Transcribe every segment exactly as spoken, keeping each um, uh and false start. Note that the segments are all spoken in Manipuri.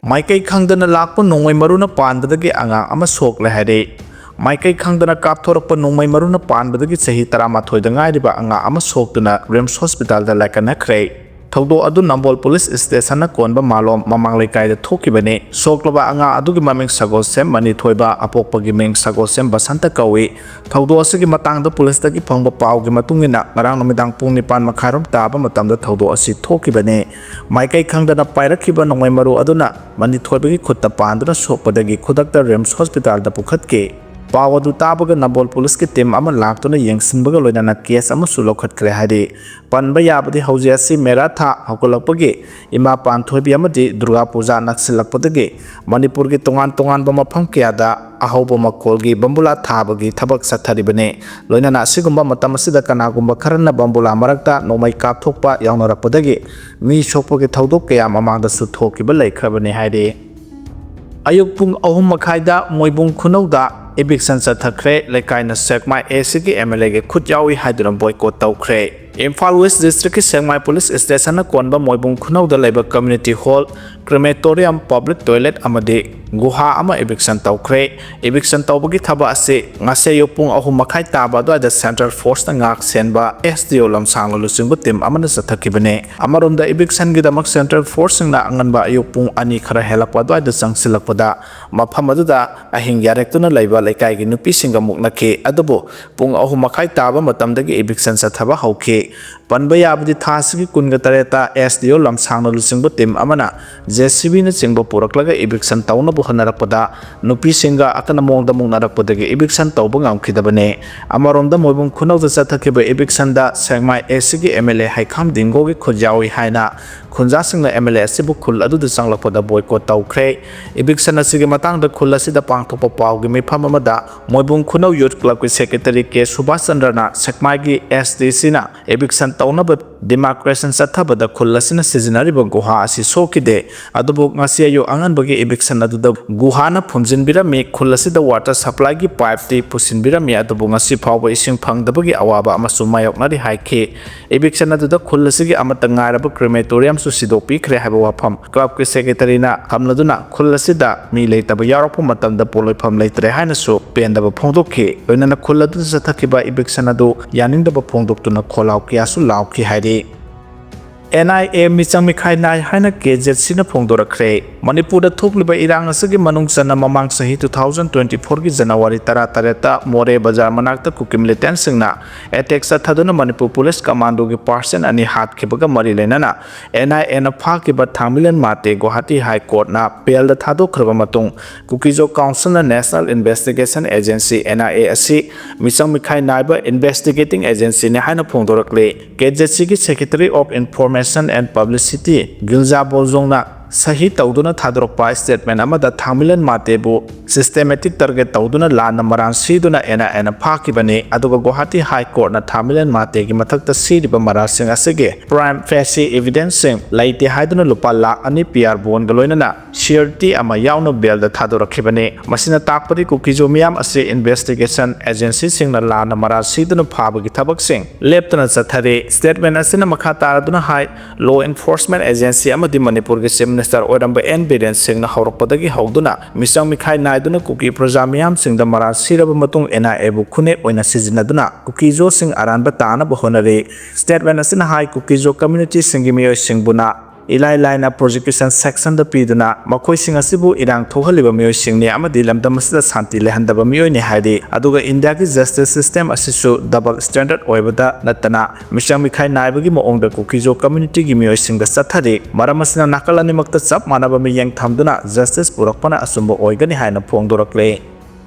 ꯃꯥꯏꯀꯩ ꯈꯪꯗꯅ ꯂꯥꯛꯄ ꯅꯣꯡꯃꯩ ꯃꯔꯨꯅ ꯄꯥꯟꯕꯗꯒꯤ ꯑꯉꯥꯡ ꯑꯃ ꯁꯣꯛꯂꯦ ꯍꯥꯏꯔꯤ꯫ ꯃꯥꯏꯀꯩ ꯈꯪꯗꯅ ꯀꯥꯞꯊꯣꯔꯛꯄ ꯅꯣꯡꯃꯩ ꯃꯔꯨꯅ ꯄꯥꯟꯕꯗꯒꯤ ꯆꯍꯤ ꯇꯔꯥꯃꯥꯊꯣꯏꯗ ꯉꯥꯏꯔꯤꯕ ꯑꯉꯥꯡ ꯑꯃ ꯁꯣꯛꯇꯨꯅ ꯔꯤꯝꯁ ꯍꯣꯁꯄꯤꯇꯥꯜꯗ ꯂꯥꯏꯀꯠꯅꯈ꯭ꯔꯦ꯫ ꯊꯧꯗꯣꯛ ꯑꯗꯨ ꯅꯝꯕꯣꯜ ꯄꯨꯂꯤꯁ ꯁ꯭ꯇꯦꯁꯟꯅ ꯀꯣꯟꯕ ꯃꯥꯂꯣꯝ ꯃꯃꯥꯡ ꯂꯩꯀꯥꯏꯗ ꯊꯣꯛꯈꯤꯕꯅꯤ꯫ ꯁꯣꯛꯂꯕ ꯑꯉꯥꯡ ꯑꯗꯨꯒꯤ ꯃꯃꯤꯡ ꯁꯒꯣꯜꯁꯦꯝ ꯃꯅꯤꯊꯣꯏꯕ, ꯑꯄꯣꯛꯄꯒꯤ ꯃꯤꯡ ꯁꯒꯣꯜꯁꯦꯝ ꯕꯁꯟꯇ ꯀꯧꯏ꯫ ꯊꯧꯗꯣꯛ ꯑꯁꯤꯒꯤ ꯃꯇꯥꯡꯗ ꯄꯨꯂꯤꯁꯇꯒꯤ ꯐꯪꯕ ꯄꯥꯎꯒꯤ ꯃꯇꯨꯡ ꯏꯟꯅ, ꯉꯔꯥꯡ ꯅꯨꯃꯤꯗꯥꯡ ꯄꯨꯡ ꯅꯤꯄꯥꯟ ꯃꯈꯥꯏꯔꯣꯝ ꯇꯥꯕ ꯃꯇꯝꯗ ꯊꯧꯗꯣꯛ ꯑꯁꯤ ꯊꯣꯛꯈꯤꯕꯅꯤ꯫ ꯃꯥꯏꯀꯩ ꯈꯪꯗꯅ ꯄꯥꯏꯔꯛꯈꯤꯕ ꯅꯣꯡꯃꯩ ꯃꯔꯨ ꯑꯗꯨꯅ ꯃꯅꯤꯊꯣꯏꯕꯒꯤ ꯈꯨꯠꯇ ꯄꯥꯟꯗꯨꯅ ꯁꯣꯛꯄꯗꯒꯤ ꯈꯨꯗꯛꯇ ꯔꯤꯝꯁ ꯍꯣꯁꯄꯤꯇꯥꯜꯗ ꯄꯨꯈꯠꯈꯤ꯫ ꯄꯥꯎ ꯑꯗꯨ ꯇꯥꯕꯒ ꯅꯝꯕꯣꯜ ꯄꯨꯂꯤꯁꯀꯤ ꯇꯤꯝ ꯑꯃ ꯂꯥꯛꯇꯨꯅ ꯌꯦꯡꯁꯤꯟꯕꯒ ꯂꯣꯏꯅꯅ ꯀꯦꯁ ꯑꯃꯁꯨ ꯂꯧꯈꯠꯈ꯭ꯔꯦ ꯍꯥꯏꯔꯤ꯫ ꯄꯟꯕ ꯌꯥꯕꯗꯤ ꯍꯧꯖꯤꯛ ꯑꯁꯤ ꯃꯦꯔꯥ ꯊꯥ ꯍꯧꯒꯠꯂꯛꯄꯒꯤ, ꯏꯃꯥ ꯄꯥꯟꯊꯣꯏꯕꯤ ꯑꯃꯗꯤ ꯗꯨꯔꯒꯥ ꯄꯨꯖꯥ ꯅꯛꯁꯤꯜꯂꯛꯄꯗꯒꯤ ꯃꯅꯤꯄꯨꯔꯒꯤ ꯇꯣꯉꯥꯟ ꯇꯣꯉꯥꯟꯕ ꯃꯐꯝ ꯀꯌꯥꯗ ꯑꯍꯧꯕ ꯃꯈꯣꯜꯒꯤ ꯕꯝꯕꯨꯂꯥ ꯊꯥꯕꯒꯤ ꯊꯕꯛ ꯆꯠꯊꯔꯤꯕꯅꯤ꯫ ꯂꯣꯏꯅꯅ ꯑꯁꯤꯒꯨꯝꯕ ꯃꯇꯝ ꯑꯁꯤꯗ ꯀꯅꯥꯒꯨꯝꯕ ꯈꯔꯅ ꯕꯝꯕꯨꯂꯥ ꯃꯔꯛꯇ ꯅꯣꯡꯃꯩ ꯀꯥꯞꯊꯣꯛꯄ ꯌꯥꯎꯅꯔꯛꯄꯗꯒꯤ ꯃꯤ ꯁꯣꯛꯄꯒꯤ ꯊꯧꯗꯣꯛ ꯀꯌꯥ ꯃꯃꯥꯡꯗꯁꯨ ꯊꯣꯛꯈꯤꯕ ꯂꯩꯈ꯭ꯔꯕꯅꯤ ꯍꯥꯏꯔꯤ꯫ ꯑꯌꯨꯛ ꯄꯨꯡ ꯑꯍꯨꯝ ꯃꯈꯥꯏꯗ ꯃꯣꯏꯕꯨꯡ ꯈꯨꯅꯧꯗ ꯏꯚꯤꯛꯁꯟ ꯆꯠꯊꯈ꯭ꯔꯦ꯫ ꯂꯩꯀꯥꯏꯅ ꯁꯦꯛꯃꯥꯏ ꯑꯦꯁꯤꯒꯤ ꯑꯦꯝ ꯑꯦꯜ ꯑꯦꯒꯤ ꯈꯨꯠ ꯌꯥꯎꯏ ꯍꯥꯏꯗꯨꯅ ꯕꯣꯏꯀꯣꯠ ꯇꯧꯈ꯭ꯔꯦ꯫ ꯏꯝꯐꯥꯜ ꯋꯦꯁ ꯗꯤꯁꯇ꯭ꯔꯤꯛꯀꯤ ꯁꯦꯛꯃꯥꯏ ꯄꯨꯂꯤꯁ ꯁ꯭ꯇꯦꯁꯟꯅ ꯀꯣꯟꯕ ꯃꯣꯏꯕꯨꯡ ꯈꯨꯅꯧꯗ ꯂꯩꯕ ꯀꯝꯃ꯭ꯌꯨꯅꯤꯇꯤ ꯍꯣꯜ, ꯀ꯭ꯔꯦꯃꯦꯇꯣꯔꯤꯌꯝ, ꯄꯕ꯭ꯂꯤꯛ ꯇꯣꯏꯂꯦꯠ ꯑꯃꯗꯤ ꯒꯨꯍꯥ ꯑꯃ ꯏꯚꯤꯛꯁꯟ ꯇꯧꯈ꯭ꯔꯦ꯫ ꯏꯚꯤꯛꯁꯟ ꯇꯧꯕꯒꯤ ꯊꯕꯛ ꯑꯁꯤ ꯉꯁꯤ ꯑꯌꯨꯛ ꯄꯨꯡ ꯑꯍꯨꯝ ꯃꯈꯥꯏ ꯇꯥꯕ ꯑꯗꯨꯋꯥꯏꯗ ꯁꯦꯟꯇ꯭ꯔꯦꯜ ꯐꯣꯔꯁꯅ ꯉꯥꯛ ꯁꯦꯟꯕ ꯑꯦꯁ ꯗꯤ ꯑꯣ ꯂꯝꯁꯥꯡꯅ ꯂꯨꯆꯤꯡꯕ ꯇꯤꯝ ꯑꯃꯅ ꯆꯠꯊꯈꯤꯕꯅꯤ꯫ ꯑꯃꯔꯣꯝꯗ ꯏꯚꯤꯛꯁꯟꯒꯤꯗꯃꯛ ꯁꯦꯟꯇ꯭ꯔꯦꯜ ꯐꯣꯔꯁꯁꯤꯡꯅ ꯑꯉꯟꯕ ꯑꯌꯨꯛ ꯄꯨꯡ ꯑꯅꯤ ꯈꯔ ꯍꯦꯜꯂꯛꯄ ꯑꯗꯨꯋꯥꯏꯗ ꯆꯪꯁꯤꯜꯂꯛꯄꯗ ꯃꯐꯝ ꯑꯗꯨꯗ ꯑꯍꯤꯡ ꯌꯥꯔꯦꯛꯇꯨꯅ ꯂꯩꯕ ꯂꯩꯀꯥꯏꯒꯤ ꯅꯨꯄꯤꯁꯤꯡꯒ ꯃꯨꯛꯅꯈꯤ꯫ ꯑꯗꯨꯕꯨ ꯄꯨꯡ ꯑꯍꯨꯝ ꯃꯈꯥꯏ ꯇꯥꯕ ꯃꯇꯝꯗꯒꯤ ꯏꯚꯤꯛꯁꯟ ꯆꯠꯊꯕ ꯍꯧꯈꯤ꯫ ꯄꯟꯕ ꯌꯥꯕꯗꯤ ꯊꯥ ꯑꯁꯤꯒꯤ ꯀꯨꯟꯒ ꯇꯔꯦꯠꯇ ꯑꯦꯁ ꯗꯤ ꯑꯣ ꯂꯝꯁꯥꯡꯅ ꯂꯨꯆꯤꯡꯕ ꯇꯤꯝ ꯑꯃꯅ ꯖꯦ ꯁꯤ ꯕꯤꯅꯆꯤꯡꯕ ꯄꯨꯔꯛꯂꯒ ꯏꯚꯤꯛꯁꯟ ꯇꯧꯅꯕ ꯍꯣꯠꯅꯔꯛꯄꯗ ꯅꯨꯄꯤꯁꯤꯡꯒ ꯑꯀꯟꯕ ꯃꯑꯣꯡꯗ ꯃꯨꯛꯅꯔꯛꯄꯗꯒꯤ ꯏꯚꯤꯛꯁꯟ ꯇꯧꯕ ꯉꯝꯈꯤꯗꯕꯅꯤ꯫ ꯑꯃꯔꯣꯝꯗ ꯃꯣꯏꯕꯨꯡ ꯈꯨꯅꯧꯗ ꯆꯠꯊꯈꯤꯕ ꯏꯚꯤꯛꯁꯟꯗ ꯁꯦꯛꯃꯥꯏ ꯑꯦꯁꯤꯒꯤ ꯑꯦꯝ ꯑꯦꯜ ꯑꯦ ꯍꯩꯈꯥꯝ ꯗꯤꯡꯒꯣꯒꯤ ꯈꯨꯠ ꯌꯥꯎꯏ ꯍꯥꯏꯅ ꯈꯨꯟꯖꯥꯁꯤꯡꯅ ꯑꯦꯝ ꯑꯦꯜ ꯑꯦ ꯑꯁꯤꯕꯨ ꯈꯨꯜ ꯑꯗꯨꯗ ꯆꯪꯂꯛꯄꯗ ꯕꯣꯏꯀꯣꯠ ꯇꯧꯈ꯭ꯔꯦ꯫ ꯏꯚꯤꯛꯁꯟ ꯑꯁꯤꯒꯤ ꯃꯇꯥꯡꯗ ꯈꯨꯜ ꯑꯁꯤꯗ ꯄꯥꯡꯊꯣꯛꯄ ꯄꯥꯎꯒꯤ ꯃꯤꯐꯝ ꯑꯃꯗ ꯃꯣꯏꯕꯨꯡ ꯈꯨꯅꯧ ꯌꯨꯠ ꯀ꯭ꯂꯕꯀꯤ ꯁꯦꯀ꯭ꯔꯦꯇꯔꯤ ꯀꯦ ꯁꯨꯕꯥꯁ ꯆꯟꯗ꯭ꯔꯅ ꯁꯦꯛꯃꯥꯏꯒꯤ ꯑꯦꯁ ꯗꯤ ꯁꯤꯅ ꯏꯚꯤꯛꯁꯟ ꯇꯧꯅꯕ demarcation ꯆꯠꯊꯕꯗ ꯈꯨꯜ ꯑꯁꯤꯅ ꯁꯤꯖꯤꯟꯅꯔꯤꯕ ꯒꯨꯍꯥ ꯑꯁꯤ ꯁꯣꯛꯈꯤꯗꯦ꯫ ꯑꯗꯨꯕꯨ ꯉꯁꯤ ꯑꯌꯨꯛ ꯑꯉꯟꯕꯒꯤ eviction ꯑꯗꯨꯗ ꯒꯨꯍꯥꯅ ꯐꯨꯝꯖꯤꯟꯕꯤꯔꯝꯃꯤ꯫ ꯈꯨꯜ ꯑꯁꯤꯗ water supplyꯒꯤ pipeꯇꯤ ꯄꯨꯁꯤꯟꯕꯤꯔꯝꯃꯤ, ꯑꯗꯨꯕꯨ ꯉꯁꯤ ꯐꯥꯎꯕ ꯏꯁꯤꯡ ꯐꯪꯗꯕꯒꯤ ꯑꯋꯥꯕ ꯑꯃꯁꯨ ꯃꯥꯌꯣꯛꯅꯔꯤ ꯍꯥꯏꯈꯤ꯫ Eviction ꯑꯗꯨꯗ ꯈꯨꯜ ꯑꯁꯤꯒꯤ ꯑꯃꯠꯇ ꯉꯥꯏꯔꯕ crematoriumꯁꯨ ꯁꯤꯗꯣꯛꯄꯤꯈ꯭ꯔꯦ ꯍꯥꯏꯕ ꯋꯥꯐꯝ clubꯀꯤ secretaryꯅ ꯊꯝꯂꯗꯨꯅ ꯈꯨꯜ ꯑꯁꯤꯗ ꯃꯤ ꯂꯩꯇꯕ ꯌꯥꯎꯔꯛꯄ ꯃꯇꯝꯗ ꯄꯣꯠꯂꯣꯏꯐꯝ ꯂꯩꯇ꯭ꯔꯦ ꯍꯥꯏꯅꯁꯨ ꯄꯦꯟꯗꯕ ꯐꯣꯡꯗꯣꯛꯈꯤ꯫ ꯂꯣꯏꯅꯅ ꯈꯨꯜ ꯑꯗꯨꯗ ꯆꯠꯊꯈꯤꯕ eviction ꯑꯗꯨ ꯌꯥꯅꯤꯡꯗꯕ ꯐꯣꯡꯗꯣꯛꯇꯨꯅ ꯈꯣꯜꯂꯥꯎ ꯀꯌꯥꯁꯨ ꯂꯥꯎꯈꯤ ꯍꯥꯏꯔꯤ꯫ NIA ꯃꯤꯆꯪ ꯃꯤꯈꯥꯏ ꯅꯥꯏ ꯍꯥꯏꯅ KZCꯅ ꯐꯣꯡꯗꯣꯔꯛꯈ꯭ꯔꯦ꯫ ꯃꯅꯤꯄꯨꯔꯗ ꯊꯣꯛꯂꯤꯕ ꯏꯔꯥꯡ ꯑꯁꯤꯒꯤ ꯃꯅꯨꯡ ꯆꯟꯅ ꯃꯃꯥꯡ ꯆꯍꯤ two thousand twenty fourꯒꯤ January ꯇꯔꯥꯇꯔꯦꯠꯇ ꯃꯣꯔꯦ ꯕꯖꯥꯔ ꯃꯅꯥꯛꯇ ꯀꯨꯀꯤ militantꯁꯤꯡꯅ attack ꯆꯠꯊꯗꯨꯅ ꯃꯅꯤꯄꯨꯔ police commandoꯒꯤ person ꯑꯅꯤ ꯍꯥꯠꯈꯤꯕꯒ ꯃꯔꯤ ꯂꯩꯅꯅ NIAꯅ ꯐꯥꯈꯤꯕ ꯊꯥꯡꯃꯤꯂꯟ ꯃꯥꯇꯦ ꯒꯨꯋꯥꯍꯥꯇꯤ High Courtꯅ bailꯗ ꯊꯥꯗꯣꯛꯈ꯭ꯔꯕ ꯃꯇꯨꯡ, ꯀꯨꯀꯤꯖꯣ councilꯅ National Investigation Agency, NIA ꯑꯁꯤ ꯃꯤꯆꯪ ꯃꯤꯈꯥꯏ ꯅꯥꯏꯕ investigating agencyꯅꯤ ꯍꯥꯏꯅ ꯐꯣꯡꯗꯣꯔꯛꯂꯤ꯫ KZCꯒꯤ Secretary of Information and Publicity ꯒꯤꯜꯖꯥ ꯕꯣꯜꯖꯣꯡꯅ ꯁꯍꯤ ꯇꯧꯗꯨꯅ ꯊꯥꯗꯣꯔꯛꯄ statement ꯑꯃꯗ ꯊꯥꯡꯃꯤꯂꯟ ꯃꯥꯇꯦꯕꯨ systematic target ꯇꯧꯗꯨꯅ ꯂꯥꯟꯅ ꯃꯔꯥꯜ ꯁꯤꯗꯨꯅ NIAꯅ ꯐꯥꯈꯤꯕꯅꯤ꯫ ꯑꯗꯨꯒ ꯒꯨꯋꯥꯍꯥꯇꯤ High Courtꯅ ꯊꯥꯡꯃꯤꯂꯟ ꯃꯥꯇꯦꯒꯤ ꯃꯊꯛꯇ ꯁꯤꯔꯤꯕ ꯃꯔꯥꯜꯁꯤꯡ ꯑꯁꯤꯒꯤ prima facie evidenceꯁꯤꯡ ꯂꯩꯇꯦ ꯍꯥꯏꯗꯨꯅ ꯂꯨꯄꯥ ꯂꯥꯈ ꯑꯅꯤ P R bondꯒ ꯂꯣꯏꯅꯅ surety ꯑꯃ ꯌꯥꯎꯅ bailꯗ ꯊꯥꯗꯣꯔꯛꯈꯤꯕꯅꯤ꯫ ꯃꯁꯤꯅ ꯇꯥꯛꯄꯗꯤ ꯀꯨꯀꯤꯖꯣ ꯃꯤꯌꯥꯝ ꯑꯁꯤ investigation agencyꯁꯤꯡꯅ ꯂꯥꯟꯅ ꯃꯔꯥꯜ ꯁꯤꯗꯨꯅ ꯐꯥꯕꯒꯤ ꯊꯕꯛꯁꯤꯡ ꯂꯦꯞꯇꯅ ꯆꯠꯊꯔꯤ꯫ Statement ꯑꯁꯤꯅ ꯃꯈꯥ ꯇꯥꯔꯗꯨꯅ ꯍꯥꯏ, law enforcement agency ꯑꯃꯗꯤ ꯃꯅꯤꯄꯨꯔꯒꯤ Chief Minister ꯑꯣꯏꯔꯝꯕ N ꯕꯤꯔꯦꯟ ꯁꯤꯡꯅ ꯍꯧꯔꯛꯄꯗꯒꯤ ꯍꯧꯗꯨꯅ ꯃꯤꯆꯪ ꯃꯤꯈꯥꯏ ꯅꯥꯏꯗꯨꯅ ꯀꯨꯀꯤ ꯄ꯭ꯔꯖꯥ ꯃꯤꯌꯥꯝꯁꯤꯡꯗ ꯃꯔꯥꯜ ꯁꯤꯔꯕ ꯃꯇꯨꯡ NIAꯕꯨ ꯈꯨꯠꯅꯦꯛ ꯑꯣꯏꯅ ꯁꯤꯖꯤꯟꯅꯗꯨꯅ ꯀꯨꯀꯤꯖꯣꯁꯤꯡ ꯑꯔꯥꯟꯕ ꯇꯥꯅꯕ ꯍꯣꯠꯅꯔꯤ꯫ Statement ꯑꯁꯤꯅ ꯍꯥꯏ, ꯀꯨꯀꯤꯖꯣ communityꯁꯤꯡꯒꯤ ꯃꯤꯑꯣꯏꯁꯤꯡꯕꯨꯅ ꯏꯂꯥꯏ ꯂꯥꯏꯅ prosecution sectionꯗ ꯄꯤꯗꯨꯅ ꯃꯈꯣꯏꯁꯤꯡ ꯑꯁꯤꯕꯨ ꯏꯔꯥꯡ ꯊꯣꯛꯍꯜꯂꯤꯕ ꯃꯤꯑꯣꯏꯁꯤꯡꯅꯤ ꯑꯃꯗꯤ ꯂꯝꯗꯝ ꯑꯁꯤꯗ ꯁꯥꯟꯇꯤ ꯂꯩꯍꯟꯗꯕ ꯃꯤꯑꯣꯏꯅꯤ ꯍꯥꯏꯔꯤ꯫ ꯑꯗꯨꯒ ꯏꯟꯗꯤꯌꯥꯒꯤ justice system ꯑꯁꯤꯁꯨ double standard ꯑꯣꯏꯕꯗ ꯅꯠꯇꯅ ꯃꯤꯆꯪ ꯃꯤꯈꯥꯏ ꯅꯥꯏꯕꯒꯤ ꯃꯑꯣꯡꯗ ꯀꯨꯀꯤꯖꯣ communityꯒꯤ ꯃꯤꯑꯣꯏꯁꯤꯡꯗ ꯆꯠꯊꯔꯤ꯫ ꯃꯔꯝ ꯑꯁꯤꯅ ꯅꯥꯀꯜ ꯑꯅꯤꯃꯛꯇ ꯆꯞ ꯃꯥꯟꯅꯕ ꯃꯤꯠꯌꯦꯡ ꯊꯝꯗꯨꯅ justice ꯄꯨꯔꯛꯄꯅ ꯑꯆꯨꯝꯕ ꯑꯣꯏꯒꯅꯤ ꯍꯥꯏꯅ ꯐꯣꯡꯗꯣꯔꯛꯂꯦ꯫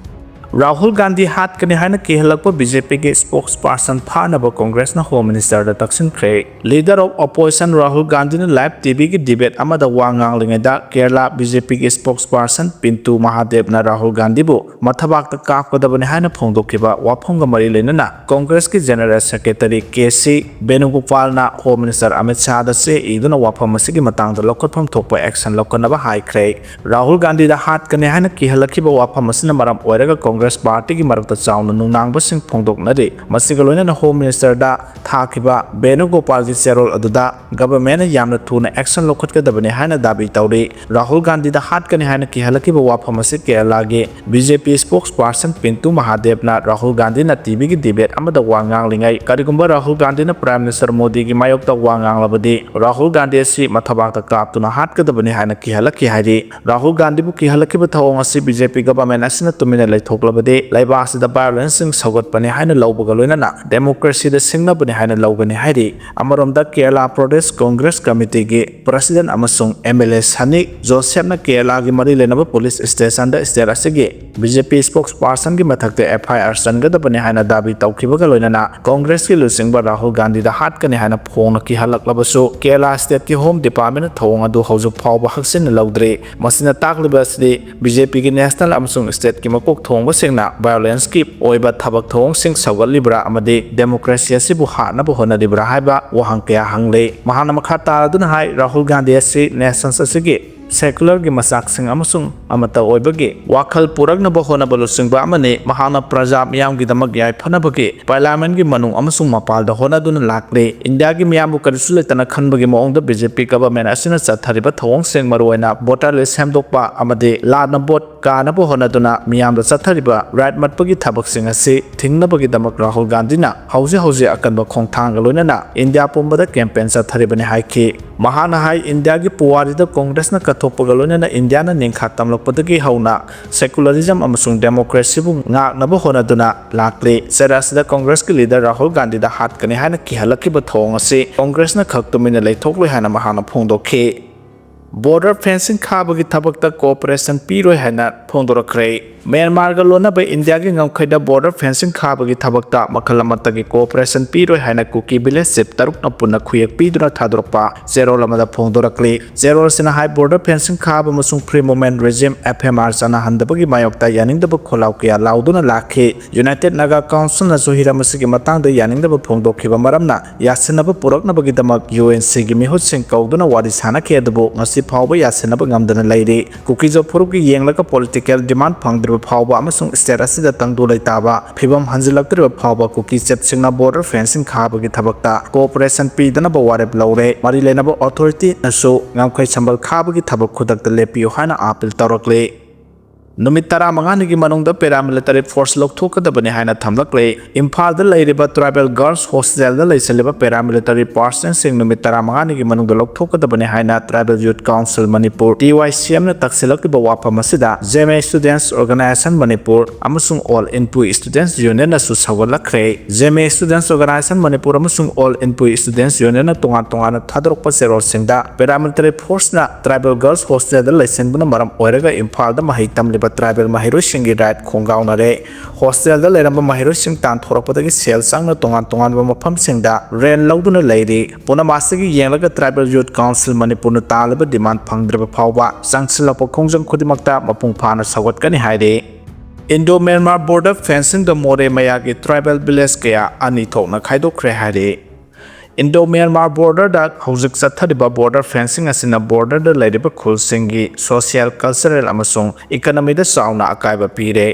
ꯔꯥꯍꯨꯜ ꯒꯥꯟꯙꯤ ꯍꯥꯠꯀꯅꯤ ꯍꯥꯏꯅ ꯀꯤꯍꯜꯂꯛꯄ ꯕꯤ ꯖꯦ ꯄꯤꯒꯤ ꯁ꯭ꯄꯣꯛꯁ ꯄꯥꯔꯁꯟ ꯐꯥꯅꯕ ꯀꯣꯡꯒ꯭ꯔꯦꯁꯅ ꯍꯣꯝ ꯃꯤꯅꯤꯁꯇꯔꯗ ꯇꯛꯁꯤꯟꯈ꯭ꯔꯦ꯫ ꯂꯤꯗꯔ ꯑꯣꯐ ꯑꯣꯄꯣꯖꯤꯁꯟ ꯔꯥꯍꯨꯜ ꯒꯥꯟꯙꯤꯅ ꯂꯥꯏꯚ ꯇꯤ ꯚꯤꯒꯤ ꯗꯤꯕꯦꯠ ꯑꯃꯗ ꯋꯥ ꯉꯥꯡꯂꯤꯉꯩꯗ ꯀꯦꯔꯂꯥ ꯕꯤ ꯖꯦ ꯄꯤꯒꯤ ꯁ꯭ꯄꯣꯛꯁ ꯄꯥꯔꯁꯟ ꯄꯤꯟꯇꯨ ꯃꯍꯥꯗꯦꯕꯅ ꯔꯥꯍꯨꯜ ꯒꯥꯟꯙꯤꯕꯨ ꯃꯊꯕꯥꯛꯇ ꯀꯥꯞꯀꯗꯕꯅꯤ ꯍꯥꯏꯅ ꯐꯣꯡꯗꯣꯛꯈꯤꯕ ꯋꯥꯐꯝꯒ ꯃꯔꯤ ꯂꯩꯅꯅ ꯀꯣꯡꯒ꯭ꯔꯦꯁꯀꯤ ꯖꯦꯅꯔꯦꯜ ꯁꯦꯀ꯭ꯔꯦꯇꯔꯤ ꯀꯦ ꯁꯤ ꯕꯦꯅꯨꯒꯣꯄꯥꯜꯅ ꯍꯣꯝ ꯃꯤꯅꯤꯁꯇꯔ ꯑꯃꯤꯠ ꯁꯥꯍꯗ ꯆꯦ ꯏꯗꯨꯅ ꯋꯥꯐꯝ ꯑꯁꯤꯒꯤ ꯃꯇꯥꯡꯗ ꯂꯧꯈꯠꯐꯝ ꯊꯣꯛꯄ ꯑꯦꯛꯁꯟ ꯂꯧꯈꯠꯅꯕ ꯍꯥꯏꯈ꯭ꯔꯦ꯫ ꯔꯥꯍꯨꯜ ꯒꯥꯟꯙꯤꯗ ꯍꯥꯠꯀꯅꯤ ꯍꯥꯏꯅ ꯀꯤꯍꯜꯂꯛꯈꯤꯕ ꯋꯥꯐꯝ ꯑꯁꯤꯅ ꯃꯔꯝ ꯑꯣꯏꯔꯒ ꯀꯣꯡꯒ꯭ꯔꯦꯁ ꯄꯥꯔꯇꯤꯒꯤ ꯃꯔꯛꯇ ꯆꯥꯎꯅ ꯅꯨꯡꯅꯥꯡꯕꯁꯤꯡ ꯐꯣꯡꯗꯣꯛꯅꯔꯤ꯫ ꯃꯁꯤꯒ ꯂꯣꯏꯅꯅ ꯍꯣꯝ ꯃꯤꯅꯤꯁꯇꯔꯗ ꯊꯥꯈꯤꯕ ꯕꯦꯅꯨꯒꯣꯄꯥꯜꯒꯤ ꯆꯦꯔꯣꯜ ꯑꯗꯨꯗ ꯒꯚꯔꯟꯃꯦꯟꯠꯅ ꯌꯥꯝꯅ ꯊꯨꯅ ꯑꯦꯛꯁꯟ ꯂꯧꯈꯠꯀꯗꯕꯅꯤ ꯍꯥꯏꯅ ꯗꯥꯕꯤ ꯇꯧꯔꯤ꯫ ꯔꯥꯍꯨꯜ ꯒꯥꯟꯙꯤꯗ ꯍꯥꯠꯀꯅꯤ ꯍꯥꯏꯅ ꯀꯤꯍꯜꯂꯛꯈꯤꯕ ꯋꯥꯐꯝ ꯑꯁꯤ ꯀꯦꯔꯂꯥꯒꯤ ꯕꯤ ꯖꯦ ꯄꯤ ꯁ꯭ꯄꯣꯛꯁ ꯄꯥꯔꯁꯟ ꯄꯤꯟꯇꯨ ꯃꯍꯥꯗꯦꯕꯅ ꯔꯥꯍꯨꯜ ꯒꯥꯟꯙꯤꯅ ꯇꯤ ꯚꯤꯒꯤ ꯗꯤꯕꯦꯠ ꯑꯃꯗ ꯋꯥ ꯉꯥꯡꯂꯤꯉꯩ, ꯀꯔꯤꯒꯨꯝꯕ ꯔꯥꯍꯨꯜ ꯒꯥꯟꯙꯤꯅ ꯄ꯭ꯔꯥꯏꯝ ꯃꯤꯅꯤꯁꯇꯔ ꯃꯣꯗꯤꯒꯤ ꯃꯥꯌꯣꯛꯇ ꯋꯥ ꯉꯥꯡꯂꯕꯗꯤ ꯔꯥꯍꯨꯜ ꯒꯥꯟꯙꯤ ꯑꯁꯤ ꯃꯊꯕꯥꯛꯇ ꯀꯥꯞꯇꯨꯅ ꯍꯥꯠꯀꯗꯕꯅꯤ ꯍꯥꯏꯅ ꯀꯤꯍꯜꯂꯛꯈꯤ ꯍꯥꯏꯔꯤ꯫ ꯔꯥꯍꯨꯜ ꯒꯥꯟꯙꯤꯕꯨ ꯀꯤꯍꯜꯂꯛꯈꯤꯕ ꯊꯧꯑꯣꯡ ꯑꯁꯤ ꯕꯤ ꯖꯦ ꯄꯤ ꯒꯚꯔꯟꯃꯦꯟꯠ ꯑꯁꯤꯅ ꯇꯨꯃꯤꯟꯅ ꯂꯩꯊꯣꯛꯂꯕꯗꯤ ꯂꯩꯕꯥꯛ ꯑꯁꯤꯗ ꯚꯥꯏꯑꯣꯂꯦꯟꯁꯁꯤꯡ ꯁꯧꯒꯠꯄꯅꯤ ꯍꯥꯏꯅ ꯂꯧꯕꯒ ꯂꯣꯏꯅꯅ ꯗꯦꯃꯣꯀ꯭ꯔꯦꯁꯤꯗ ꯁꯤꯡꯅꯕꯅꯤ ꯍꯥꯏꯅ ꯂꯧꯒꯅꯤ ꯍꯥꯏꯔꯤ꯫ ꯑꯃꯔꯣꯝꯗ ꯀꯦꯔꯂꯥ ꯄ꯭ꯔꯗꯦꯁ ꯀꯣꯡꯒ꯭ꯔꯦꯁ ꯀꯃꯤꯇꯤꯒꯤ ꯄ꯭ꯔꯁꯤꯗꯦꯟꯠ ꯑꯃꯁꯨꯡ ꯑꯦꯝ ꯑꯦꯜ ꯑꯦ ꯁꯅꯤ ꯖꯣꯁꯦꯐꯅ ꯀꯦꯔꯂꯥꯒꯤ ꯃꯔꯤ ꯂꯩꯅꯕ ꯄꯨꯂꯤꯁ ꯁ꯭ꯇꯦꯁꯟꯗ ꯁ꯭ꯇꯦꯠ ꯑꯁꯤꯒꯤ ꯕꯤ ꯖꯦ ꯄꯤ ꯁ꯭ꯄꯣꯛꯁ ꯄꯥꯔꯁꯟꯒꯤ ꯃꯊꯛꯇ ꯑꯦꯐ ꯑꯥꯏ ꯑꯥꯔ ꯆꯟꯒꯗꯕꯅꯤ ꯍꯥꯏꯅ ꯗꯥꯕꯤ ꯇꯧꯈꯤꯕꯒ ꯂꯣꯏꯅꯅ ꯀꯣꯡꯒ꯭ꯔꯦꯁꯀꯤ ꯂꯨꯆꯤꯡꯕ ꯔꯥꯍꯨꯜ ꯒꯥꯟꯙꯤꯗ ꯍꯥꯠꯀꯅꯤ ꯍꯥꯏꯅ ꯐꯣꯡꯅ ꯀꯤꯍꯜꯂꯛꯂꯕꯁꯨ ꯀꯦꯔꯂꯥ ꯁ꯭ꯇꯦꯠꯀꯤ ꯍꯣꯝ ꯗꯤꯄꯥꯔꯠꯃꯦꯟꯠꯅ ꯊꯧꯑꯣꯡ ꯑꯗꯨ ꯍꯧꯖꯤꯛ ꯐꯥꯎꯕ ꯍꯛꯆꯤꯟꯅ ꯂꯧꯗ꯭ꯔꯤ꯫ ꯃꯁꯤꯅ ꯇꯥꯛꯂꯤꯕ ꯑꯁꯤꯗꯤ ꯕꯤ ꯖꯦ ꯄꯤꯒꯤ ꯅꯦꯁꯅꯦꯜ ꯑꯃꯁꯨꯡ ꯁ꯭ꯇꯦꯠꯀꯤ ꯃꯀꯣꯛ ꯊꯣꯡꯕꯁꯤꯡꯅ ꯚꯥꯏꯑꯣꯂꯦꯟꯁꯀꯤ ꯑꯣꯏꯕ ꯊꯕꯛ ꯊꯧꯑꯣꯡꯁꯤꯡ ꯁꯧꯒꯠꯂꯤꯕ꯭ꯔꯥ ꯑꯃꯗꯤ ꯗꯦꯃꯣꯀ꯭ꯔꯦꯁꯤ ꯑꯁꯤꯕꯨ ꯍꯥꯠꯅꯕ ꯍꯣꯠꯅꯔꯤꯕ꯭ꯔꯥ ꯍꯥꯏꯕ ꯋꯥꯍꯪ ꯀꯌꯥ ꯍꯪꯂꯤ꯫ ꯃꯍꯥꯛꯅ ꯃꯈꯥ ꯇꯥꯔꯗꯨꯅ ꯍꯥꯏ, ꯔꯥꯍꯨꯜ ꯒꯥꯟꯙꯤ ꯑꯁꯤ ꯅꯦꯁꯟꯁ ꯑꯁꯤꯒꯤ ꯁꯦꯀꯨꯂꯔꯒꯤ ꯃꯆꯥꯛꯁꯤꯡ ꯑꯃꯁꯨꯡ ꯑꯃꯠꯇ ꯑꯣꯏꯕꯒꯤ ꯋꯥꯈꯜ ꯄꯨꯔꯛꯅꯕ ꯍꯣꯠꯅꯕ ꯂꯨꯆꯤꯡꯕ ꯑꯃꯅꯤ꯫ ꯃꯍꯥꯛꯅ ꯄ꯭ꯔꯖꯥ ꯃꯤꯌꯥꯝꯒꯤꯗꯃꯛ ꯌꯥꯏꯐꯅꯕꯒꯤ ꯄꯥꯔꯂꯤꯌꯥꯃꯦꯟꯠꯀꯤ ꯃꯅꯨꯡ ꯑꯃꯁꯨꯡ ꯃꯄꯥꯟꯗ ꯍꯣꯠꯅꯗꯨꯅ ꯂꯥꯛꯂꯤ꯫ ꯏꯟꯗꯤꯌꯥꯒꯤ ꯃꯤꯌꯥꯝꯕꯨ ꯀꯔꯤꯁꯨ ꯂꯩꯇꯅ ꯈꯟꯕꯒꯤ ꯃꯑꯣꯡꯗ ꯕꯤ ꯖꯦ ꯄꯤ ꯒꯚꯔꯟꯃꯦꯟꯠ ꯑꯁꯤꯅ ꯆꯠꯊꯔꯤꯕ ꯊꯧꯑꯣꯡꯁꯤꯡ, ꯃꯔꯨꯑꯣꯏꯅ ꯚꯣꯇꯔ ꯂꯤꯁ ꯁꯦꯝꯗꯣꯛꯄ ꯑꯃꯗꯤ ꯂꯥꯟꯅ ꯚꯣꯠ ꯀꯥꯅꯕ ꯍꯣꯠꯅꯗꯨꯅ ꯃꯤꯌꯥꯝꯗ ꯆꯠꯊꯔꯤꯕ ꯔꯥꯏꯠ ꯃꯠꯄꯒꯤ ꯊꯕꯛꯁꯤꯡ ꯑꯁꯤ ꯊꯤꯡꯅꯕꯒꯤꯗꯃꯛ ꯔꯥꯍꯨꯜ ꯒꯥꯟꯙꯤꯅ ꯍꯧꯖꯤꯛ ꯍꯧꯖꯤꯛ ꯑꯀꯟꯕ ꯈꯣꯡꯊꯥꯡꯒ ꯂꯣꯏꯅꯅ ꯏꯟꯗꯤꯌꯥ ꯄꯨꯝꯕꯗ ꯀꯦꯝꯄꯦꯟ ꯆꯠꯊꯔꯤꯕꯅꯤ ꯍꯥꯏꯈꯤ꯫ ꯃꯍꯥꯛꯅ ꯍꯥꯏ, ꯏꯟꯗꯤꯌꯥꯒꯤ ꯄꯨꯋꯥꯔꯤꯗ ꯀꯣꯡꯒ꯭ꯔꯦꯁꯅ ꯀꯠꯊꯣꯛꯄꯒ ꯂꯣꯏꯅꯅ ꯏꯟꯗꯤꯌꯥꯅ ꯅꯤꯡꯈꯥ ꯇꯝꯂꯛꯄꯗꯒꯤ ꯍꯧꯅ ꯁꯦꯀꯨꯂꯔꯤꯖꯝ ꯑꯃꯁꯨꯡ ꯗꯦꯃꯣꯀ꯭ꯔꯦꯁꯤꯕꯨ ꯉꯥꯛꯅꯕ ꯍꯣꯠꯅꯗꯨꯅ ꯂꯥꯛꯂꯤ꯫ ꯆꯩꯔꯥꯛ ꯑꯁꯤꯗ ꯀꯣꯡꯒ꯭ꯔꯦꯁꯀꯤ ꯂꯤꯗꯔ ꯔꯥꯍꯨꯜ ꯒꯥꯟꯙꯤꯗ ꯍꯥꯠꯀꯅꯤ ꯍꯥꯏꯅ ꯀꯤꯍꯜꯂꯛꯈꯤꯕ ꯊꯧꯑꯣꯡ ꯑꯁꯤ ꯀꯣꯡꯒ꯭ꯔꯦꯁꯅ ꯈꯛ ꯇꯨꯃꯤꯟꯅ ꯂꯩꯊꯣꯛꯂꯣꯏ ꯍꯥꯏꯅ ꯃꯍꯥꯛꯅ ꯐꯣꯡꯗꯣꯛꯈꯤ꯫ ꯕꯣꯔꯗꯔ ꯐꯦꯟꯁꯤꯡ ꯈꯥꯕꯒꯤ ꯊꯕꯛꯇ ꯀꯣꯑꯣꯄꯔꯦꯁꯟ ꯄꯤꯔꯣꯏ ꯍꯥꯏꯅ ꯐꯣꯡꯗꯣꯔꯛꯈ꯭ꯔꯦ꯫ ꯃ꯭ꯌꯥꯟꯃꯥꯔꯒ ꯂꯣꯟꯅꯕ ꯏꯟꯗꯤꯌꯥꯒꯤ ꯉꯝꯈꯩꯗ border fencing ꯈꯥꯕꯒꯤ ꯊꯕꯛꯇ ꯃꯈꯜ ꯑꯃꯠꯇꯒꯤ cooperation ꯄꯤꯔꯣꯏ ꯍꯥꯏꯅ ꯀꯨꯀꯤ village chief ꯇꯔꯨꯛꯅ ꯄꯨꯟꯅ ꯈꯨꯌꯦꯛ ꯄꯤꯗꯨꯅ ꯊꯥꯗꯣꯔꯛꯄ ꯆꯦꯔꯣꯜ ꯑꯃꯗ ꯐꯣꯡꯗꯣꯔꯛꯂꯤ꯫ ꯆꯦꯔꯣꯜꯁꯤꯅ ꯍꯥꯏ, border fencing ꯈꯥꯕ ꯑꯃꯁꯨꯡ Free Movement Regime, F M R, ꯆꯠꯅꯍꯟꯗꯕꯒꯤ ꯃꯥꯌꯣꯛꯇ ꯌꯥꯅꯤꯡꯗꯕ ꯈꯣꯜꯂꯥꯎ ꯀꯌꯥ ꯂꯥꯎꯗꯨꯅ ꯂꯥꯛꯈꯤ꯫ United Naga Councilꯅꯁꯨ ꯍꯤꯔꯝ ꯑꯁꯤꯒꯤ ꯃꯇꯥꯡꯗ ꯌꯥꯅꯤꯡꯗꯕ ꯐꯣꯡꯗꯣꯛꯈꯤꯕ ꯃꯔꯝꯅ ꯌꯥꯁꯤꯟꯅꯕ ꯄꯨꯔꯛꯅꯕꯒꯤꯗꯃꯛ U N Cꯒꯤ ꯃꯤꯍꯨꯠꯁꯤꯡ ꯀꯧꯗꯨꯅ ꯋꯥꯔꯤ ꯁꯥꯅꯈꯤ, ꯑꯗꯨꯕꯨ ꯉꯁꯤ ꯐꯥꯎꯕ ꯌꯥꯁꯤꯟꯅꯕ ꯉꯝꯗꯅ ꯂꯩꯔꯤ꯫ ꯀꯨꯀꯤꯖꯣ ꯐꯨꯔꯨꯞꯀꯤ ꯌꯦꯡꯂꯒ political demand ꯐꯪꯗ꯭ꯔꯤꯕ ꯐꯥꯎꯕ ꯑꯃꯁꯨꯡ state ꯑꯁꯤꯗ ꯇꯪꯗꯨ ꯂꯩꯇꯥꯕ ꯐꯤꯕꯝ ꯍꯟꯖꯤꯜꯂꯛꯇ꯭ꯔꯤꯕ ꯐꯥꯎꯕ ꯀꯨꯀꯤ chiefꯁꯤꯡꯅ border fencing ꯈꯥꯕꯒꯤ ꯊꯕꯛꯇ cooperation ꯄꯤꯗꯅꯕ ꯋꯥꯔꯦꯞ ꯂꯧꯔꯦ꯫ ꯃꯔꯤ ꯂꯩꯅꯕ authorityꯅꯁꯨ ꯉꯝꯈꯩ ꯁꯝꯕꯜ ꯈꯥꯕꯒꯤ ꯊꯕꯛ ꯈꯨꯗꯛꯇ ꯂꯦꯞꯄꯤꯌꯨ ꯍꯥꯏꯅ appeal ꯇꯧꯔꯛꯂꯤ꯫ ꯅꯨꯃꯤꯠ ꯇꯔꯥꯃꯉꯥꯅꯤꯒꯤ ꯃꯅꯨꯡꯗ paramilitary force ꯂꯧꯊꯣꯛꯀꯗꯕꯅꯤ ꯍꯥꯏꯅ ꯊꯝꯂꯛꯂꯦ꯫ ꯏꯝꯐꯥꯜꯗ ꯂꯩꯔꯤꯕ tribal girls hostelꯗ ꯂꯩꯁꯜꯂꯤꯕ paramilitary personꯁꯤꯡ ꯅꯨꯃꯤꯠ ꯇꯔꯥꯃꯉꯥꯅꯤꯒꯤ ꯃꯅꯨꯡꯗ ꯂꯧꯊꯣꯛꯀꯗꯕꯅꯤ ꯍꯥꯏꯅ Tribal Youth Council Manipur, T Y C Mꯅ ꯇꯛꯁꯤꯜꯂꯛꯂꯤꯕ ꯋꯥꯐꯝ ꯑꯁꯤꯗ Zeme Students Organisation Manipur ꯑꯃꯁꯨꯡ All Inpui Students Unionꯅꯁꯨ ꯁꯧꯒꯠꯂꯛꯈ꯭ꯔꯦ꯫ Zeme Students Organisation Manipur ꯑꯃꯁꯨꯡ All Inpui Students Unionꯅ ꯇꯣꯉꯥꯟ ꯇꯣꯉꯥꯟꯅ ꯊꯥꯗꯣꯔꯛꯄ ꯆꯦꯔꯣꯜꯁꯤꯡꯗ paramilitary forceꯅ tribal girls hostelꯗ ꯂꯩꯁꯤꯟꯕꯅ ꯃꯔꯝ ꯑꯣꯏꯔꯒ ꯏꯝꯐꯥꯜꯗ ꯃꯍꯩ ꯇꯝꯂꯤꯕ tribal ꯃꯍꯩꯔꯣꯏꯁꯤꯡꯒꯤ right ꯈꯣꯡꯒꯥꯎꯅꯔꯦ꯫ Hostelꯗ ꯂꯩꯔꯝꯕ ꯃꯍꯩꯔꯣꯏꯁꯤꯡ ꯇꯥꯟꯊꯣꯔꯛꯄꯗꯒꯤ ꯁꯦꯜ ꯆꯪꯅ ꯇꯣꯉꯥꯟ ꯇꯣꯉꯥꯟꯕ ꯃꯐꯝꯁꯤꯡꯗ rent ꯂꯧꯗꯨꯅ ꯂꯩꯔꯤ꯫ ꯄꯨꯝꯅꯃꯛ ꯑꯁꯤꯒꯤ ꯌꯦꯡꯂꯒ Tribal Youth Council ꯃꯅꯤꯄꯨꯔꯅ ꯇꯥꯜꯂꯤꯕ demand ꯐꯪꯗ꯭ꯔꯕ ꯐꯥꯎꯕ ꯆꯪꯁꯤꯜꯂꯛꯄ ꯈꯣꯡꯖꯪ ꯈꯨꯗꯤꯡꯃꯛꯇ ꯃꯄꯨꯡ ꯐꯥꯅ ꯁꯧꯒꯠꯀꯅꯤ ꯍꯥꯏꯔꯤ꯫ Indo-Myanmar border fencingꯗ ꯃꯣꯔꯦ ꯃꯌꯥꯒꯤ tribal village ꯀꯌꯥ ꯑꯅꯤ ꯊꯣꯛꯅ ꯈꯥꯏꯗꯣꯛꯈ꯭ꯔꯦ ꯍꯥꯏꯔꯤ꯫ Indo-Myanmar borderꯗ ꯍꯧꯖꯤꯛ ꯆꯠꯊꯔꯤꯕ border fencing ꯑꯁꯤꯅ borderꯗ ꯂꯩꯔꯤꯕ ꯈꯨꯜꯁꯤꯡꯒꯤ social, cultural ꯑꯃꯁꯨꯡ economyꯗ ꯆꯥꯎꯅ ꯑꯀꯥꯏꯕ ꯄꯤꯔꯦ꯫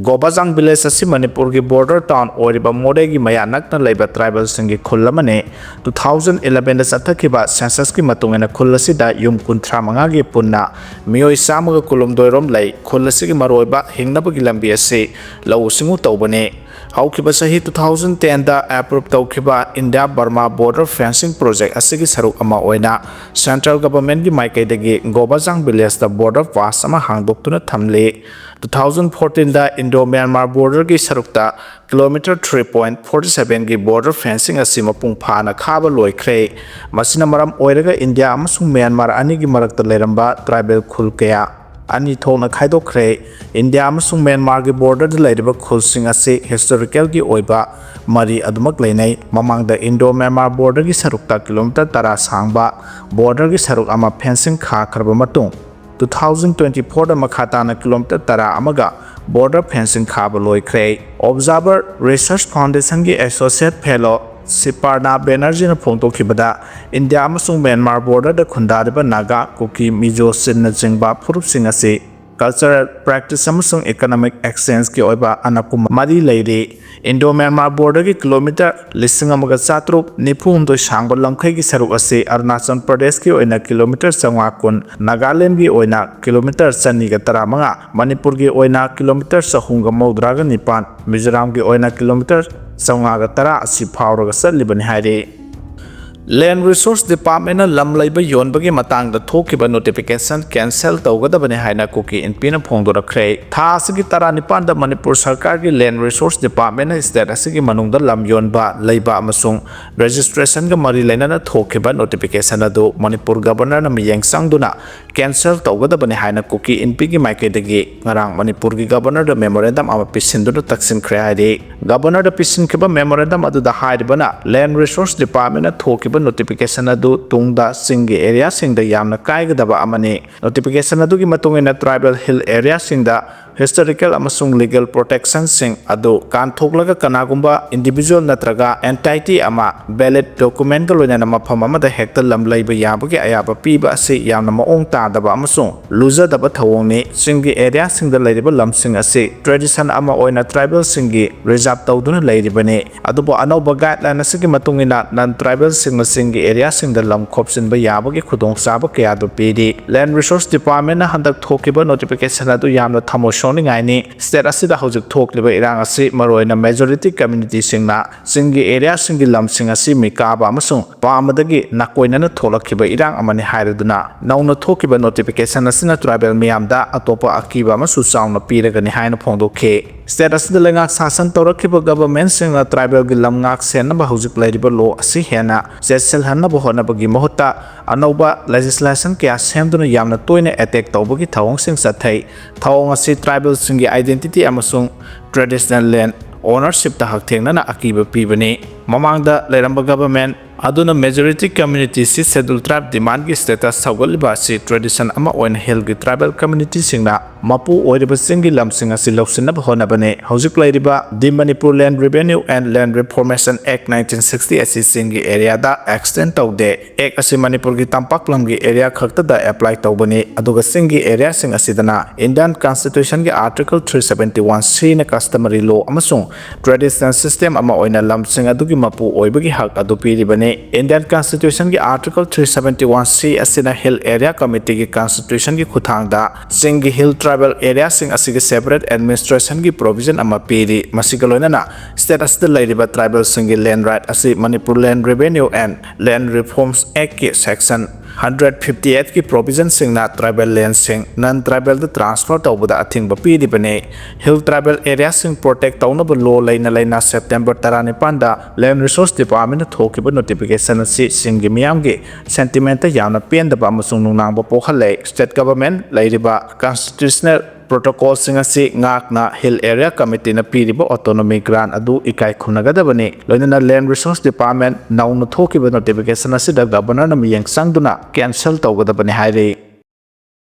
ꯒꯣꯕꯥꯖꯥꯡ village ꯑꯁꯤ ꯃꯅꯤꯄꯨꯔꯒꯤ border town ꯑꯣꯏꯔꯤꯕ ꯃꯣꯔꯦꯒꯤ ꯃꯌꯥ ꯅꯛꯅ ꯂꯩꯕ tribalꯁꯤꯡꯒꯤ ꯈꯨꯜ ꯑꯃꯅꯤ꯫ Two thousand elevenꯗ ꯆꯠꯊꯈꯤꯕ censusꯀꯤ ꯃꯇꯨꯡ ꯏꯟꯅ ꯈꯨꯜ ꯑꯁꯤꯗ ꯌꯨꯝ ꯀꯨꯟꯊ꯭ꯔꯥ ꯃꯉꯥꯒꯤ ꯄꯨꯟꯅ ꯃꯤꯑꯣꯏ ꯆꯥꯝꯃꯒ ꯀꯨꯟꯍꯨꯝꯗꯣꯏ ꯔꯣꯝ ꯂꯩ꯫ ꯈꯨꯜ ꯑꯁꯤꯒꯤ ꯃꯔꯨꯑꯣꯏꯕ ꯍꯤꯡꯅꯕꯒꯤ ꯂꯝꯕꯤ ꯑꯁꯤ ꯂꯧꯎ ꯁꯤꯡꯎ ꯇꯧꯕꯅꯤ꯫ ꯍꯧꯈꯤꯕ ꯆꯍꯤ two thousand tenꯗ approve ꯇꯧꯈꯤꯕ India Burma border fencing project ꯑꯁꯤꯒꯤ ꯁꯔꯨꯛ ꯑꯃ ꯑꯣꯏꯅ central governmentꯀꯤ ꯃꯥꯏꯀꯩꯗꯒꯤ ꯒꯣꯕꯥꯖꯥꯡ villageꯇ border pass ꯑꯃ ꯍꯥꯡꯗꯣꯛꯇꯨꯅ ꯊꯝꯂꯤ꯫ Two thousand fourteenꯗ Indo-Myanmar borderꯒꯤ ꯁꯔꯨꯛꯇ kilometre three point four sevenꯒꯤ border fencing ꯑꯁꯤ ꯃꯄꯨꯡ ꯐꯥꯅ ꯈꯥꯕ ꯂꯣꯏꯈ꯭ꯔꯦ꯫ ꯃꯁꯤꯅ ꯃꯔꯝ ꯑꯣꯏꯔꯒ ꯏꯟꯗꯤꯌꯥ ꯑꯃꯁꯨꯡ ꯃ꯭ꯌꯥꯟꯃꯥꯔ ꯑꯅꯤꯒꯤ ꯃꯔꯛꯇ ꯂꯩꯔꯝꯕ tribal ꯈꯨꯜ ꯀꯌꯥ ꯑꯅꯤ ꯊꯣꯛꯅ ꯈꯥꯏꯗꯣꯛꯈ꯭ꯔꯦ꯫ ꯏꯟꯗꯤꯌꯥ ꯑꯃꯁꯨꯡ ꯃ꯭ꯌꯥꯟꯃꯥꯔꯒꯤ ꯕꯣꯔꯗꯔꯗ ꯂꯩꯔꯤꯕ ꯈꯨꯜꯁꯤꯡ ꯑꯁꯤ ꯍꯤꯁꯇꯣꯔꯤꯀꯦꯜꯒꯤ ꯑꯣꯏꯕ ꯃꯔꯤ ꯑꯗꯨꯃꯛ ꯂꯩꯅꯩ꯫ ꯃꯃꯥꯡꯗ ꯏꯟꯗꯣ ꯃ꯭ꯌꯥꯟꯃꯥꯔ ꯕꯣꯔꯗꯔꯒꯤ ꯁꯔꯨꯛꯇ ꯀꯤꯂꯣꯃꯤꯇꯔ ꯇꯔꯥ ꯁꯥꯡꯕ ꯕꯣꯔꯗꯔꯒꯤ ꯁꯔꯨꯛ ꯑꯃ ꯐꯦꯟꯁꯤꯡ ꯈꯥꯈ꯭ꯔꯕ ꯃꯇꯨꯡ, ꯇꯨ ꯊꯥꯎꯖꯟ ꯇ꯭ꯋꯦꯟꯇꯤ ꯐꯣꯔꯗ ꯃꯈꯥ ꯇꯥꯅ ꯀꯤꯂꯣꯃꯤꯇꯔ ꯇꯔꯥ ꯑꯃꯒ ꯕꯣꯔꯗꯔ ꯐꯦꯟꯁꯤꯡ ꯈꯥꯕ ꯂꯣꯏꯈ꯭ꯔꯦ꯫ ꯑꯣꯕꯖꯥꯔꯚꯔ ꯔꯤꯁꯔꯆ ꯐꯥꯎꯟꯗꯦꯁꯟꯒꯤ ꯑꯦꯁꯣꯁꯤꯌꯦꯠ ꯐꯦꯂꯣ ꯁꯤꯄꯥꯔꯅꯥ ꯕꯦꯅꯔꯖꯤꯅ ꯐꯣꯡꯗꯣꯛꯈꯤꯕꯗ, ꯏꯟꯗꯤꯌꯥ ꯑꯃꯁꯨꯡ ꯃ꯭ꯌꯥꯟꯃꯥꯔ ꯕꯣꯔꯗꯔꯗ ꯈꯨꯟꯗꯥꯔꯤꯕ ꯅꯥꯒꯥ, ꯀꯨꯀꯤ, ꯃꯤꯖꯣ, ꯆꯤꯟꯅꯆꯤꯡꯕ ꯐꯨꯔꯨꯞꯁꯤꯡ ꯑꯁꯤ ꯀꯜꯆꯔꯦꯜ ꯄ꯭ꯔꯦꯛꯇꯤꯁ ꯑꯃꯁꯨꯡ ꯏꯀꯣꯅꯣꯃꯤꯛ ꯑꯦꯛꯁꯆꯦꯟꯖꯀꯤ ꯑꯣꯏꯕ ꯑꯅꯛꯄ ꯃꯔꯤ ꯂꯩꯔꯤ꯫ ꯏꯟꯗꯣ ꯃ꯭ꯌꯥꯟꯃꯥꯔ ꯕꯣꯔꯗꯔꯒꯤ ꯀꯤꯂꯣꯃꯤꯇꯔ ꯂꯤꯁꯤꯡ ꯑꯃꯒ ꯆꯥꯇ꯭ꯔꯨꯛ ꯅꯤꯐꯨ ꯍꯨꯝꯗꯣꯏ ꯁꯥꯡꯕ ꯂꯝꯈꯩꯒꯤ ꯁꯔꯨꯛ ꯑꯁꯤ ꯑꯔꯨꯅꯥꯆꯜ ꯄ꯭ꯔꯗꯦꯁꯀꯤ ꯑꯣꯏꯅ ꯀꯤꯂꯣꯃꯤꯇꯔ ꯆꯥꯝꯃꯉꯥ ꯀꯨꯟ, ꯅꯥꯒꯥꯂꯦꯟꯗꯒꯤ ꯑꯣꯏꯅ ꯀꯤꯂꯣꯃꯤꯇꯔ ꯆꯅꯤꯒ ꯇꯔꯥꯃꯉꯥ, ꯃꯅꯤꯄꯨꯔꯒꯤ ꯑꯣꯏꯅ ꯀꯤꯂꯣꯃꯤꯇꯔ ꯆꯍꯨꯝꯒ ꯃꯧꯗ꯭ꯔꯥꯒ ꯅꯤꯄꯥꯟ, ꯃꯤꯖꯣꯔꯥꯝꯒꯤ ꯑꯣꯏꯅ ꯀꯤꯂꯣꯃꯤꯇꯔ ꯆꯥꯝꯃꯉꯥꯒ ꯇꯔꯥ ꯑꯁꯤ ꯐꯥꯎꯔꯒ ꯆꯠꯂꯤꯕꯅꯤ ꯍꯥꯏꯔꯤ꯫ ꯂꯦꯟ ꯔꯤꯁꯣꯔꯁ ꯗꯤꯄꯥꯔꯠꯃꯦꯟꯅ ꯂꯝ ꯂꯩꯕ ꯌꯣꯟꯕꯒꯤ ꯃꯇꯥꯡꯗ ꯊꯣꯛꯈꯤꯕ ꯅꯣꯇꯤꯐꯤꯀꯦꯁꯟ ꯀꯦꯟꯁꯦꯜ ꯇꯧꯒꯗꯕꯅꯤ ꯍꯥꯏꯅ ꯀꯨꯀꯤ ꯏꯟꯄꯤꯅ ꯐꯣꯡꯗꯣꯔꯛꯈ꯭ꯔꯦ꯫ ꯊꯥ ꯑꯁꯤꯒꯤ ꯇꯔꯥꯅꯤꯄꯥꯟꯗ ꯃꯅꯤꯄꯨꯔ ꯁꯔꯀꯥꯔꯒꯤ ꯂꯦꯟ ꯔꯤꯁꯣꯔꯁ ꯗꯤꯄꯥꯔꯠꯃꯦꯟꯅ ꯁ꯭ꯇꯦꯠ ꯑꯁꯤꯒꯤ ꯃꯅꯨꯡꯗ ꯂꯝ ꯌꯣꯟꯕ, ꯂꯩꯕ ꯑꯃꯁꯨꯡ ꯔꯦꯖꯤꯁꯇ꯭ꯔꯦꯁꯟꯒ ꯃꯔꯤ ꯂꯩꯅꯅ ꯊꯣꯛꯈꯤꯕ ꯅꯣꯇꯤꯐꯤꯀꯦꯁꯟ ꯑꯗꯨ ꯃꯅꯤꯄꯨꯔ ꯒꯕꯔꯅꯔꯅ ꯃꯤꯠꯌꯦꯡ ꯆꯪꯗꯨꯅ ꯀꯦꯟꯁꯦꯜ ꯇꯧꯒꯗꯕꯅꯤ ꯍꯥꯏꯅ ꯀꯨꯀꯤ ꯏꯟꯄꯤꯒꯤ ꯃꯥꯏꯀꯩꯗꯒꯤ ꯉꯔꯥꯡ ꯃꯅꯤꯄꯨꯔꯒꯤ ꯒꯕꯔꯅꯔꯗ ꯃꯦꯃꯣꯔꯦꯟꯗꯝ ꯑꯃ ꯄꯤꯁꯤꯟꯗꯨꯅ ꯇꯛꯁꯤꯟꯈ꯭ꯔꯦ ꯍꯥꯏꯔꯤ꯫ ꯒꯕꯔꯅꯔꯗ ꯄꯤꯁꯤꯟꯈꯤꯕ ꯃꯦꯃꯣꯔꯦꯟꯗꯝ ꯑꯗꯨꯗ ꯍꯥꯏꯔꯤꯕꯅ, ꯂꯦꯟ ꯔꯤꯁꯣꯔꯁ ꯗꯤꯄꯥꯔꯠꯃꯦꯟꯅ ꯊꯣꯛꯈꯤꯕ ꯅꯣꯇꯤꯐꯤꯀꯦꯁꯟ ꯑꯗꯨ ꯇꯨꯡꯗ ꯆꯤꯡꯒꯤ ꯑꯦꯔꯤꯌꯥꯁꯤꯡꯗ ꯌꯥꯝꯅ ꯀꯥꯏꯒꯗꯕ ꯑꯃꯅꯤ꯫ ꯅꯣꯇꯤꯐꯤꯀꯦꯁꯟ ꯑꯗꯨꯒꯤ ꯃꯇꯨꯡ ꯏꯟꯅ, ꯇ꯭ꯔꯥꯏꯕꯦꯜ ꯍꯤꯜ ꯑꯦꯔꯤꯌꯥꯁꯤꯡꯗ ꯍꯤꯁꯇꯣꯔꯤꯀꯦꯜ ꯑꯃꯁꯨꯡ ꯂꯤꯒꯦꯜ ꯄ꯭ꯔꯣꯇꯦꯛꯁꯟꯁꯤꯡ ꯑꯗꯨ ꯀꯥꯟꯊꯣꯛꯂꯒ ꯀꯅꯥꯒꯨꯝꯕ ꯏꯟꯗꯤꯚꯤꯖꯨꯋꯦꯜ ꯅꯠꯇ꯭ꯔꯒ ꯑꯦꯟꯇꯥꯏꯇꯤ ꯑꯃ ꯚꯦꯂꯤꯗ ꯗꯣꯀꯨꯃꯦꯟꯒ ꯂꯣꯏꯅꯅ ꯃꯐꯝ ꯑꯃꯗ ꯍꯦꯛꯇ ꯂꯝ ꯂꯩꯕ ꯌꯥꯕꯒꯤ ꯑꯌꯥꯕ ꯄꯤꯕ ꯑꯁꯤ ꯌꯥꯝꯅ ꯃꯑꯣꯡ ꯇꯥꯗꯕ ꯑꯃꯁꯨꯡ ꯂꯨꯖꯗꯕ ꯊꯧꯑꯣꯡꯅꯤ꯫ ꯆꯤꯡꯒꯤ ꯑꯦꯔꯤꯌꯥꯁꯤꯡꯗ ꯂꯩꯔꯤꯕ ꯂꯝꯁꯤꯡ ꯑꯁꯤ ꯇ꯭ꯔꯦꯗꯤꯁꯟ ꯑꯃ ꯑꯣꯏꯅ ꯇ꯭ꯔꯥꯏꯕꯦꯜꯁꯤꯡꯒꯤ ꯔꯤꯖꯥꯔꯚ ꯇꯧꯗꯨꯅ ꯂꯩꯔꯤꯕꯅꯤ꯫ ꯑꯗꯨꯕꯨ ꯑꯅꯧꯕ ꯒꯥꯏꯗꯂꯥꯏꯟ ꯑꯁꯤꯒꯤ ꯃꯇꯨꯡ ꯏꯟꯅ, ꯅꯟ ꯇ꯭ꯔꯥꯏꯕꯦꯜꯁꯤꯡꯅ ꯆꯤꯡꯒꯤ ꯑꯦꯔꯤꯌꯥꯁꯤꯡꯗ ꯂꯝ ꯈꯣꯞꯆꯤꯟꯕ ꯌꯥꯕꯒꯤ ꯈꯨꯗꯣꯡꯆꯥꯕ ꯀꯌꯥꯗꯨ ꯄꯤꯔꯤ꯫ ꯂꯦꯟ ꯔꯤꯁꯣꯔꯁ ꯗꯤꯄꯥꯔꯠꯃꯦꯟꯅ ꯍꯟꯗꯛ ꯊꯣꯛꯈꯤꯕ ꯅꯣꯇꯤꯐꯤꯀꯦꯁꯟ ꯑꯗꯨ ꯌꯥꯝꯅ ꯊꯃꯣꯏ ꯁꯣꯛꯅꯤꯡꯉꯥꯏꯅꯤ꯫ ꯁ꯭ꯇꯦꯠ ꯑꯁꯤꯗ ꯍꯧꯖꯤꯛ ꯊꯣꯛꯂꯤꯕ ꯏꯔꯥꯡ ꯑꯁꯤ ꯃꯔꯨꯑꯣꯏꯅ ꯃꯦꯖꯣꯔꯤꯇꯤ ꯀꯝꯃ꯭ꯌꯨꯅꯤꯇꯤꯁꯤꯡꯅ ꯆꯤꯡꯒꯤ ꯑꯦꯔꯤꯌꯥꯁꯤꯡꯒꯤ ꯂꯝꯁꯤꯡ ꯑꯁꯤ ꯃꯤꯀꯥꯕ ꯑꯃꯁꯨꯡ ꯄꯥꯝꯕꯗꯒꯤ ꯅꯥꯀꯣꯏꯅꯅ ꯊꯣꯛꯂꯛꯈꯤꯕ ꯏꯔꯥꯡ ꯑꯃꯅꯤ ꯍꯥꯏꯔꯗꯨꯅ, ꯅꯧꯅ ꯊꯣꯛꯈꯤꯕ ꯅꯣꯇꯤꯐꯤꯀꯦꯁꯟ ꯑꯁꯤꯅ ꯇ꯭ꯔꯥꯏꯕꯦꯜ ꯃꯤꯌꯥꯝꯗ ꯑꯇꯣꯞꯄ ꯑꯀꯤꯕ ꯑꯃꯁꯨ ꯆꯥꯎꯅ ꯄꯤꯔꯒꯅꯤ ꯍꯥꯏꯅ ꯐꯣꯡꯗꯣꯛꯈꯤ꯫ State ꯑꯁꯤꯗ ꯂꯩꯉꯥꯛ ꯁꯥꯁꯟ ꯇꯧꯔꯛꯈꯤꯕ governmentꯁꯤꯡꯅ tribalꯒꯤ ꯂꯝ ꯉꯥꯛ ꯁꯦꯟꯅꯕ ꯍꯧꯖꯤꯛ ꯂꯩꯔꯤꯕ law ꯑꯁꯤ ꯍꯦꯟꯅ ꯆꯦꯠꯁꯤꯜꯍꯟꯅꯕ ꯍꯣꯠꯅꯕꯒꯤ ꯃꯍꯨꯠꯇ ꯑꯅꯧꯕ legislation ꯀꯌꯥ ꯁꯦꯝꯗꯨꯅ ꯌꯥꯝꯅ ꯇꯣꯏꯅ attack ꯇꯧꯕꯒꯤ ꯊꯧꯑꯣꯡꯁꯤꯡ ꯆꯠꯊꯩ꯫ ꯊꯧꯑꯣꯡ ꯑꯁꯤ tribalꯁꯤꯡꯒꯤ identity ꯑꯃꯁꯨꯡ traditional land ownershipꯇ ꯍꯛꯊꯦꯡꯅꯅ ꯑꯀꯤꯕ ꯄꯤꯕꯅꯤ꯫ ꯃꯃꯥꯡꯗ ꯂꯩꯔꯝꯕ government ꯑꯗꯨꯅ majority communityꯁꯤ Scheduled Tribe demandꯒꯤ status ꯁꯧꯒꯠꯂꯤꯕ ꯑꯁꯤ tradition ꯑꯃ ꯑꯣꯏꯅ hillꯒꯤ tribal communityꯁꯤꯡꯅ ꯃꯄꯨ ꯑꯣꯏꯔꯤꯕ ꯆꯤꯡꯒꯤ ꯂꯝꯁꯤꯡ ꯑꯁꯤ ꯂꯧꯁꯤꯟꯅꯕ ꯍꯣꯠꯅꯕꯅꯤ꯫ ꯍꯧꯖꯤꯛ ꯂꯩꯔꯤꯕ The Manipur Land Revenue and Land Reformation Act nineteen sixty ꯑꯁꯤ ꯆꯤꯡꯒꯤ areaꯗ extend ꯇꯧꯗꯦ꯫ Act ꯑꯁꯤ ꯃꯅꯤꯄꯨꯔꯒꯤ ꯇꯝꯄꯥꯛ ꯂꯝꯒꯤ area ꯈꯛꯇꯗ apply ꯇꯧꯕꯅꯤ, ꯑꯗꯨꯒ ꯆꯤꯡꯒꯤ areaꯁꯤꯡ ꯑꯁꯤꯗꯅ Indian Constitutionꯒꯤ Article three seventy one Cꯅ customary law ꯑꯃꯁꯨꯡ traditional system ꯑꯃ ꯑꯣꯏꯅ ꯂꯝꯁꯤꯡ ꯑꯗꯨꯒꯤ ꯃꯄꯨ ꯑꯣꯏꯕꯒꯤ ꯍꯛ ꯑꯗꯨ ꯄꯤꯔꯤꯕꯅꯤ꯫ Indian Constitutionꯒꯤ Article three seventy one C ꯑꯁꯤꯅ Hill Area Committeeꯒꯤ constitutionꯒꯤ ꯈꯨꯠꯊꯥꯡꯗ ꯆꯤꯡꯒꯤ hill tribal areaꯁꯤꯡ ꯑꯁꯤꯒꯤ separate administrationꯒꯤ provision ꯑꯃ ꯄꯤꯔꯤ꯫ ꯃꯁꯤꯒ ꯂꯣꯏꯅꯅ state ꯑꯁꯤꯗ ꯂꯩꯔꯤꯕ tribalꯁꯤꯡꯒꯤ land right ꯑꯁꯤ Manipur Land Revenue and Land Reforms Actꯀꯤ section hundred fifty eightꯀꯤ provisionꯁꯤꯡꯅ tribal landꯁꯤꯡ non tribalꯗ transfer ꯇꯧꯕꯗ ꯑꯊꯤꯡꯕ ꯄꯤꯔꯤꯕꯅꯤ꯫ Hill tribal areaꯁꯤꯡ protect ꯇꯧꯅꯕ law ꯂꯩꯅ ꯂꯩꯅ September ꯇꯔꯥꯅꯤꯄꯥꯟꯗ Land Resource Departmentꯅ ꯊꯣꯛꯈꯤꯕ notification ꯑꯁꯤ ꯆꯤꯡꯒꯤ ꯃꯤꯌꯥꯝꯒꯤ sentimentꯇ ꯌꯥꯝꯅ ꯄꯦꯟꯗꯕ ꯑꯃꯁꯨꯡ ꯅꯨꯡꯅꯥꯡꯕ ꯄꯣꯛꯍꯜꯂꯦ꯫ State government ꯂꯩꯔꯤꯕ constitutional protocolꯁꯤꯡ ꯑꯁꯤ ꯉꯥꯛꯅ Hill Area Committeeꯅ ꯄꯤꯔꯤꯕ autonomy grant ꯑꯗꯨ ꯏꯀꯥꯏ ꯈꯨꯝꯅꯒꯗꯕꯅꯤ꯫ ꯂꯣꯏꯅꯅ Land Resource Department ꯅꯧꯅ ꯊꯣꯛꯈꯤꯕ notification ꯑꯁꯤꯗ governorꯅ ꯃꯤꯠꯌꯦꯡ ꯆꯪꯗꯨꯅ cancel ꯇꯧꯒꯗꯕꯅꯤ ꯍꯥꯏꯔꯤ꯫